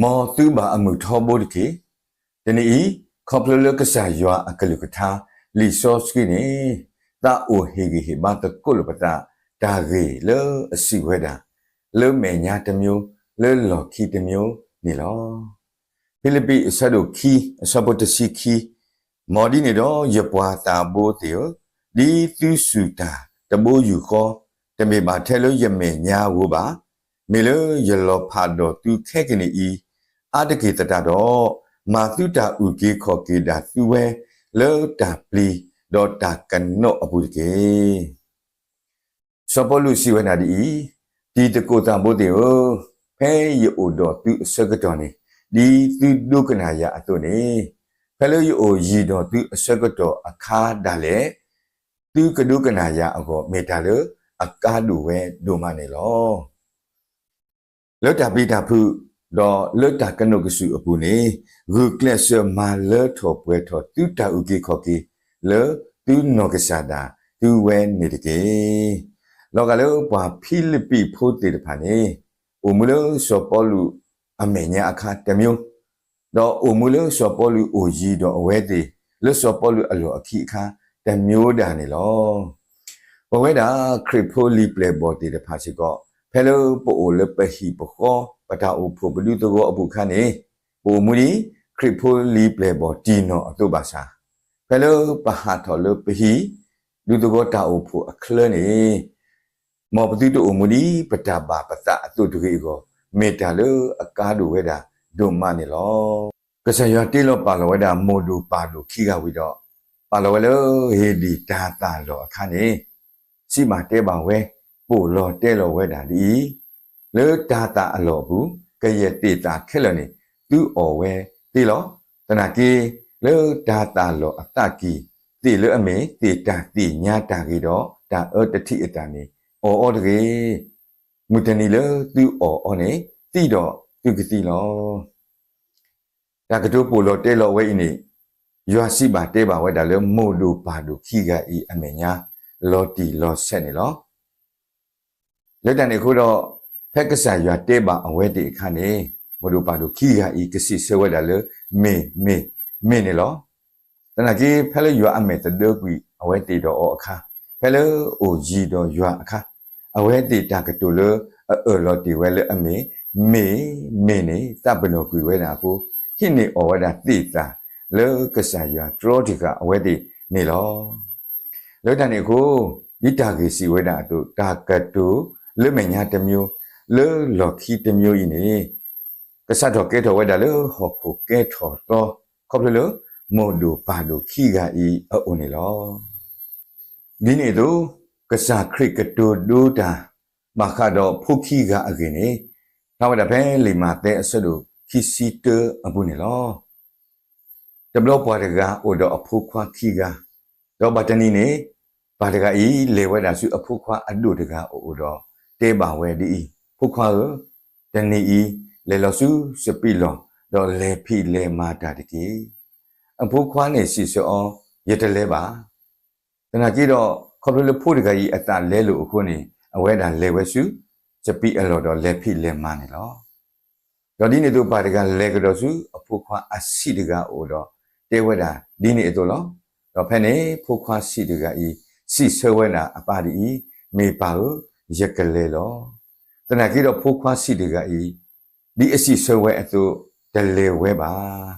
မ်သုဘၣ်အမုာ်ထီဘိတက့ၢ်. တနံၤအံၤ, ခီဖျိလၢကစၢ်ယွၤအကလုၢ်ကထါ လံာ်စီဆှံန့ၣ် သးအိၣ်ဟ့ၣ်ဂံၢ်ဟ့ၣ်ဘါသကိးလိာ်ပသး တၢ်ဂ့ၢ်လၢအစံးဝဲဒၣ်, လၢမဲာ်ညါတမျိုး, လၢလီၢ်ခံတမျိုးန့ၣ်လီၤ. ဖံလံးပံးအဆၢဒိၣ်ခံ အဆၢဖိတဆံခံ, မ်ဒ်န့ၣ်ဒီး ယပှၤသးဘိသ့ၣ်ဧၢ, ဒ်သုစူၢ်တၢ်တဘိယူၢ်ဃီ, တမ့ၢ်ဘၣ်ထဲလၢယမဲာ်ညါဧိၤဘၣ်, မ့ၢ်လၢယလီၤဖးဒီးသုခဲကနံၣ်အံၤ, အါတက့ၢ်သတးဒီး, မၤသုတၢ်အုၣ်က့ၤခီၣ်က့ၤဒၣ်သုဝဲ လၢတၢ်ပျံၤဒီးတၢ်ကနိးအပူၤတက့ၢ်. စီၤပီလူးစံးဝဲဒၣ်ဒ်အံၤ, တံၤသကိးသးဘိသ့ၣ်ဧၢ, ဖဲယအိၣ်ဒီးသုအဆၢကတီၢ်န့ၣ်, ဒ်သုဒိကနၣ်ယၤအသိးန့ၣ်, ဖဲလၢယအိၣ်ယံၤဒီးသုအဆၢကတီၢ်အခါဒၣ်လဲာ်, သုကဒိကနၣ်ယၤအဂီၢ် မ့ၢ်တၢ်လၢအကါဒိၣ်ဝဲဒိၣ်မးန့ၣ်လီၤ. လၢတၢ်ပျံၤတၢ်ဖုး, ဒီးလၢတၢ်ကနိးကစုာ်အပူၤန့ၣ်, ဂုာ်ကျဲးစၢးမၤလၢထီၣ်ပှဲၤထီၣ်သုတၢ်အုၣ်က့ၤခီၣ်က့ၤ လၢသုနီၢ်ကစၢ်ဒၣ်သုဝဲန့ၣ်တက့ၢ်. လီၤဂာ်လၢပှၤဖံလံးပံးဖိသ့ၣ်တဖၣ်န့ၣ်, အိၣ်မူလၢစီၤပီလူးအမဲာ်ညါအခါတမျိုး, ဒီးအိၣ်မူလၢစီၤပီလူးအိၣ်ယံၤဒီးအဝဲသ့ၣ် လၢစီၤပီလူးအလီၢ်အခံအခါတမျိုးဒၣ်န့ၣ်လီၤ. ပဝဲဒၣ်ခရံာ်ဖိလံာ်ပျဲၢ်ဘီၣ်သ့ၣ်တဖၣ်စ့ၢ်ကီး, ဖဲလၢပအိၣ်လၢပဟံၣ်ပဃီ ပတၢ်အိၣ်ဖှိၣ်ပဒူသဝီအပူၤအခါန့ၣ်, ပအိၣ်မူဒ်ခရံာ်ဖိလံာ်ပျဲၢ်ဘီၣ်တံၢ်နီၢ်အသိးဘၣ်ဆၣ်, ဖဲလၢပဟးထီၣ်လၢပဟံၣ် ဒူသဝီတၢ်အိၣ်ဖှိၣ်အချၢန့ၣ်, မ်ပသုတအိၣ်မူဒ်ပတၢ်ဘၣ်ပသးအသိးတဂ့ၤအဂီၢ်, မ့ၢ်တၢ်လၢအကါဒိၣ်ဝဲဒၣ်ဒိၣ်မးန့ၣ်လီၤ. ကစၢ်ယွၤတ့လီၤပာ်လီၤဝဲဒၣ်မိၢ်ဒိၣ်ပၢ်ဒိၣ်ခံဂၤဝံၤဒီး, ပာ်လီၤဝဲလၢဧ့ဒ့ၣ်တၤသၣ်လီၢ်အခါန့ၣ်, စံးဘၣ်တဲဘၣ်ဝဲ, ပိာ်လီၤတဲလီၤဝဲဒၣ်ဒ်အံၤ, လၢတၤသၣ်အလီၢ်အပူၤ ကယဲၢ်သ့ၣ်သၣ်ခဲလၢာ်န့ၣ် သုအီၣ်ဝဲသ့လီၤ. သနာ်က့, လၢတၤသၣ်လီၢ်အသးကံၢ်သ့ၣ်လၢအမ့ၢ်သ့ၣ်တၢ်သ့ၣ်ညါတၢ်ဂ့ၤဒီးတၢ်အၢတထံၣ်အသးန့ၣ်, အီၣ်အီၤတဂ့ၤ. မုၢ်တနံၤလၢသုအီၣ်အီၤန့ၣ် သံဒီးသုကသံလီၤ. တၢ်ကတိၤပိာ်လီၤတဲလီၤဝဲအံၤန့ၣ်, ယွၤစံးဘၣ်တဲဘၣ်ဝဲဒၣ်လၢမိၢ်ဒိၣ်ပၢ်ဒိၣ်ခံဂၤအံၤအမဲာ်ညါ လီၤတံၢ်လီၤဆဲးန့ၣ်လီၤ. လၢတၢ်န့ၣ်အဃိဒီး, ဖဲကစၢ်ယွၤတဲဘၣ်အဝဲသ့ၣ်အခါန့ၣ်, မိၢ်ဒိၣ်ပၢ်ဒိၣ်ခံဂၤအံၤ ကစံးဆၢဝဲဒၣ်လၢ မ့ၢ်, မ့ၢ်, မ့ၢ်န့ၣ်လီၤ. သနာ်က့ ဖဲလၢယွၤအမဲာ်သဒၢကွံာ်အဝဲသ့ၣ်ဒီးအီၤအခါ, ဖဲလၢအိၣ်ယံၤဒီးယွၤအခါ, အဝဲသ့ၣ်တၢ်ကတိၤလၢအအၢၣ်လီၤတ့ၢ်ဝဲလၢအမ့ၢ်, မ့ၢ်, မ့ၢ်န့ၣ် သးပ့ၤနီၣ်ကွံာ်ဝဲဒၣ်အဃိ, ဟံးန့ၢ်အီၣ်ဝဲဒၣ်သ့ၣ်သၣ်လၢကစၢ်ယွၤတြီတံၢ်ဃာ်အဝဲသ့ၣ်န့ၣ်လီၤ. လၢတၢ်န့ၣ်အဃိ, ဒ်တၢ်ဂ့ၢ်စံးဝဲဒၣ်အသိး, တၢ်ကတိၤလၢမဲာ်ညါတမျိုး, လၢလီၢ်ခံတမျိုးအံၤန့ၣ်, ကစးထီၣ်ကဲထီၣ်ဝဲဒၣ်လၢဟီၣ်ခိၣ်ကဲထီၣ်သီ, ခီဖျိလၢမိၢ်ဒိၣ်ပၢ်ဒိၣ်ခံဂၤအံၤအအိၣ်န့ၣ်လီၤ. ဒ်န့ၣ်အသိး, ကစၢ်ခရံာ်ကတိၤဒိတၢ် ဘၣ်ဃးဒီးဖိခံဂၤအဂ့ၢ်န့ၣ်, ဖျါဝဲဒၣ်ဖဲလံာ်မးသဲအဆၢဒိၣ်ခံဆံတၢအပူၤန့ၣ်လီၤ. တဘျီပှၤတဂၤအိၣ်ဒီးအဖိခွါခံဂၤ, ဒီးဘၣ်တနံၤန့ၣ်, ပၢ်တဂၤအံၤလဲၤဝဲဒၣ်ဆူအဖိခွါအဒိၣ်တဂၤအအိၣ်ဒီး တဲဘၣ်ဝဲဒ်အံၤ, ဖိခွါဧၢ, တနံၤအံၤ လဲၤလီၤဆူစပံးလီၢ်, ဒီးလဲၤဖံးလဲၤမၤတၢ်တက့ၢ်. အဖိခွါန့ၣ်စံးဆၢအီၤ, ယတလဲၤဘၣ်. သနာ်က့ဒီး, ခီဖျိလၢဖိတဂၤအံၤအသးလဲလိာ်အဃိန့ၣ်, အဝဲဒၣ်လဲၤဝဲဆူစပံးအလီၢ်ဒီးလဲၤဖံးလဲၤမၤန့ၣ်လီၤ. ဒီးဒ်န့ၣ်အသိးပၢ်တဂၤလဲၤကဒီးဆူအဖိခွါအဆံးတဂၤအအိၣ်ဒီး တဲဝဲဒၣ်ဒ်န့ၣ်အသိးလီၤ. ဒီးဖဲန့ၣ်ဖိခွါဆံးတဂၤအံၤ စံးဆၢဝဲဒၣ်အပၢ်ဒ်အံၤ, မ့ၢ်ပၢ်ဧၢ, ယကလဲၤလီၤ. သနာ်က့ဒီးဖိခွါဆံးတဂၤအံၤ ဒ်အစံးဆၢဝဲအသိး တလဲၤဝဲဘၣ်.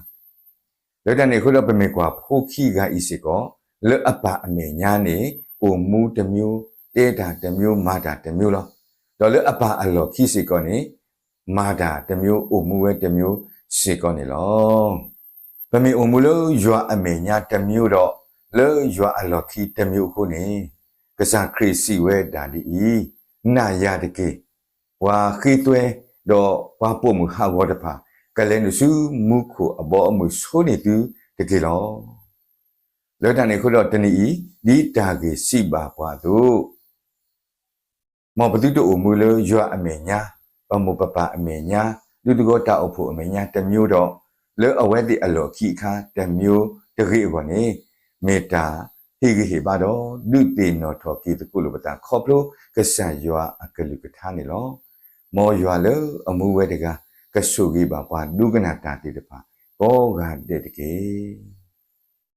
လၢတၢ်န့ၣ်အဃိဒီးပမ့ၢ်ကွၢ်ဖိခံဂၤအံၤစ့ၢ်ကီး, လၢအပၢ်အမဲာ်ညါန့ၣ် အိၣ်မူတမျိုး, တဲတၢ်တမျိုး, မၤတၢ်တမျိုးလီၤ. ဒီးလၢအပၢ်အလီၢ်ခံစ့ၢ်ကီးန့ၣ်, မၤတၢ်တမျိုး, အိၣ်မူဝဲတမျိုးစ့ၢ်ကီးန့ၣ်လီၤ. ပမ့ၢ်အိၣ်မူလၢယွၤအမဲာ်ညါတမျိုးဒီး, လၢယွၤအလီၢ်ခံတမျိုးအဃိန့ၣ်, ကစၢ်ခရံာ်စံးဝဲဒၣ်ဒ်အံၤ, နာ်ယၤတက့ၢ်. ပှၤဃ့သွဲ, ဒီးပှၤပိာ်မုၣ်ဟးဂီၤတဖၣ်, ကလဲၤနုာ်ဆူမူခိၣ်အဘီအမုၢ်ဆိန့ၢ်သုတက့ၢ်လီၤ. လၢတၢ်န့ၣ်အဃိဒီးတနံၤအံၤ, ဒ်တၢ်ဂ့ၢ်စံးဘၣ်ပှၤအသိး, မ်ပသုတအိၣ်မူလၢယွၤအမဲာ်ညါ, ပမိၢ်ပပၢ်အမဲာ်ညါ, ဒူသဝီတၢ်အိၣ်ဖှိၣ်အမဲာ်ညါတမျိုးဒီး, လၢအဝဲသ့ၣ်အလီၢ်ခံအခါတမျိုးတဂ့ၤအဂီၢ်န့ၣ်, မ့ၢ်တၢ်ဟ့ၣ်ဂံၢ်ဟ့ၣ်ဘါဒီး ဒုးသ့ၣ်နီၣ်ထီၣ်က့ၤသကိးလိာ်ပသးခီဖျိကစၢ်ယွၤအကလုၢ်ကထါန့ၣ်လီၤ. မ်ယွၤလၢအမူဝဲတဂၤ, က ကဆိၣ်ဂ့ၤဘၣ်ပှၤဒိကနၣ်တၢ်သ့ၣ်တဖၣ် ကိးဂၤဒဲးတက့ၢ်.